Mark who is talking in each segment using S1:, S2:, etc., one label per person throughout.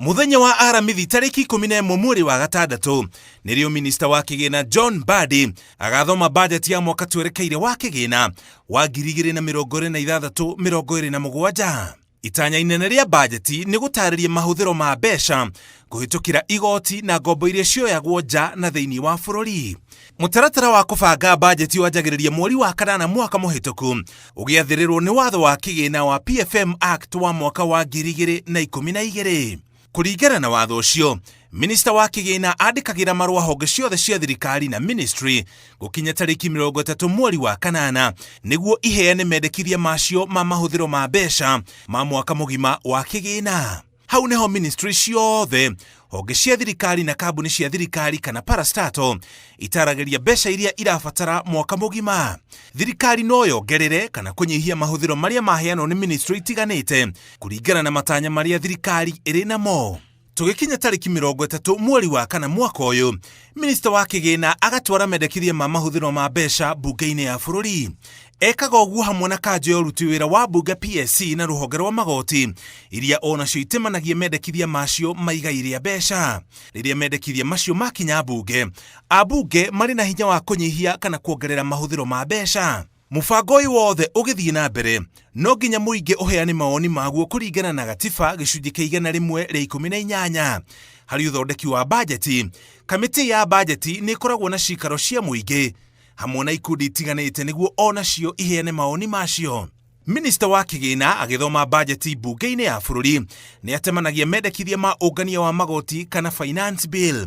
S1: Mũthenya wa Aramithi tarĩki 11 mweri wa gatandatũ nĩrĩo minista wa kĩgĩna John Mbadi agathoma bajeti ya mwaka twerekeire wa kĩgĩna wa 2026-27. Itanya inene rĩa bajeti nĩ gũtarĩria mahũthĩro ma mbeca kũhĩtũkĩra igoti na ngombo iria cioyagwo nja na thĩinĩ wa bũrũri. Mũtaratara wa kũbanga bajeti wanjagĩrĩria mweri wa kanana mwaka mũhĩtũku ũgĩathĩrĩrwo nĩ watho wa kĩgĩna wa PFM Act wa mwaka wa 2012. Kũringana na watho ũcio, minista wa kĩgĩna andĩkagĩra marũa honge ciothe cia thirikari na ministry gũkinya tarĩki 30 mweri wa kanana nĩguo iheane mendekithia macio ma mahũthĩro ma mbeca ma mwaka mũgima wa kĩgĩna. Hau nĩho ministry ciothe, honge cia thirikari na kambuni cia thirikari kana parastatal itaragĩria mbeca iria irabatara mwaka mũgima. Thirikari no yongerere kana kũnyihia mahũthĩro marĩa maheanwo nĩ ministry itiganĩte kũringana na matanya marĩa thirikari ĩrĩ namo. Tũgĩkinya tarĩki 30 mweri wa kana mwaka ũyũ, minista wa kĩgĩna agatwara mendekithia ma mahũthĩro ma mbeca mbunge-inĩ ya bũrũri. Ekaga ũguo hamwe na kanjũ ya ũruti wĩra wa mbunge PSC na rũhonge rwa magoti iria o nacio itemanagia mendekithia macio ma igai rĩa mbeca. Rĩrĩa mendekithia macio makinya mbunge, ambunge marĩ na hinya wa kũnyihia kana kuongerera mahũthĩro ma mbeca. Mũbango ũyũ wothe ũgĩthiĩ na mbere, no nginya mũingĩ ũheane mawoni maguo kũringana na gatiba gĩcunjĩ kĩa 118. Harĩ ũthondeki wa bajeti, kamĩtĩ ya bajeti nĩ ĩkoragwo na cikaro cia mũingĩ hamwe na ikundi itiganĩte nĩguo o nacio iheane mawoni macio. Minista wa kĩgĩna agĩthoma bajeti mbunge-inĩ ya bũrũri nĩ atemanagia mendekithia ma ũngania wa magoti kana finance bill.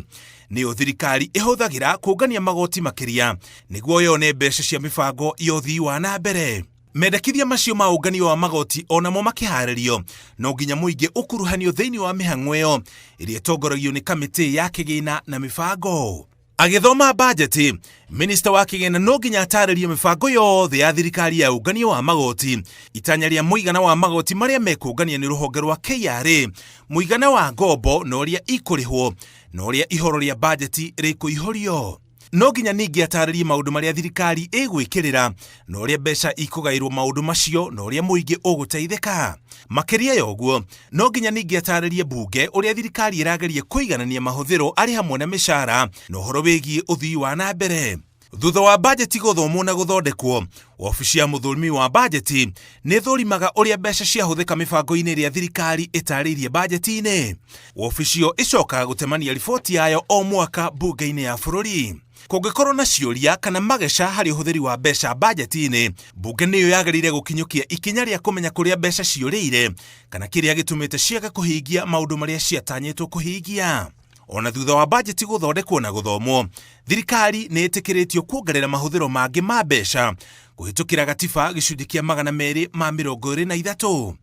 S1: Nĩyo thirikari ĩhũthagĩra kũngania magoti makĩria nĩguo yone mbeca cia mĩbango ya ũthii wa na mbere. Mendekithia macio ma ũngania wa magoti onamo makĩharĩrio no nginya mũingĩ ũkuruhanio thĩinĩ wa mĩhang'o ĩyo ĩrĩa ĩtongoragio nĩ kamĩtĩ ya kĩgĩna na mĩbango. Agĩthoma bajeti, minista wa kĩgĩna no nginya atarĩrie mĩbango yothe ya thirikari ya ũngania wa magoti, itanya rĩa mũigana wa magoti marĩa mekũngania nĩ rũhonge rwa KRA, mũigana wa ngombo na ũrĩa ikũrĩhwo, na ũrĩa ihoro rĩa bajeti rĩkũihũrio. No nginya ningĩ atarĩrie maũndũ marĩa thirikari ĩgwĩkĩrĩra na ũrĩa mbeca ikũgaĩrwo maũndũ macio na ũrĩa mũingĩ ũgũteithĩka. Makĩria ya ũguo, no nginya ningĩ atarĩrie mbunge ũrĩa thirikari ĩrageria kũiganania mahũthĩro arĩ hamwe na mĩcara na ũhoro wĩgiĩ ũthii wa na mbere. Thutha wa bajeti gũthomwo na gũthondekwo, wabici ya mũthũrimi wa bajeti nĩ ĩthũrimaga ũrĩa mbeca ciahũthĩka mĩbango-inĩ ĩrĩa thirikari ĩtarĩirie bajeti-inĩ. Wabici ĩyo ĩcokaga gũtemania riboti yayo o mwaka mbunge-inĩ ya bũrũri. Kũngĩkorwo na ciũria kana mageca harĩ ũhũthĩri wa mbeca bajeti-inĩ, mbunge nĩyo yagĩrĩire gũkinyũkia ikinya rĩa kũmenya kũrĩa mbeca ciũrĩire kana kĩrĩa gĩtũmĩte ciage kũhingia maũndũ marĩa ciatanyĩtwo kũhingia. O na thutha wa bajeti gũthondekwo na gũthomwo, thirikari nĩ ĩtĩkĩrĩtio kuongerera mahũthĩro mangĩ ma mbeca kũhĩtũkĩra gatiba gĩcunjĩ kĩa 223.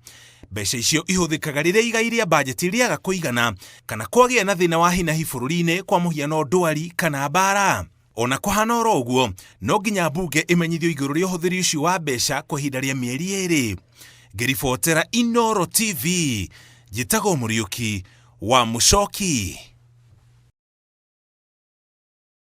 S1: Mbeca icio ihũthĩkaga rĩrĩa igai rĩa bajeti rĩaga kũigana kana kwagĩa na thĩna wa hinahi bũrũri-inĩ kwa mũhiano ndwari kana mbaara. O na kũhana oro ũguo, no nginya mbunge ĩmenyithio igũrũ rĩa ũhũthĩri ũcio wa mbeca kwa ihinda rĩa mĩeri 2. Ngĩribotera Inooro TV, njĩtagwo Mũriũki wa Mũcoki.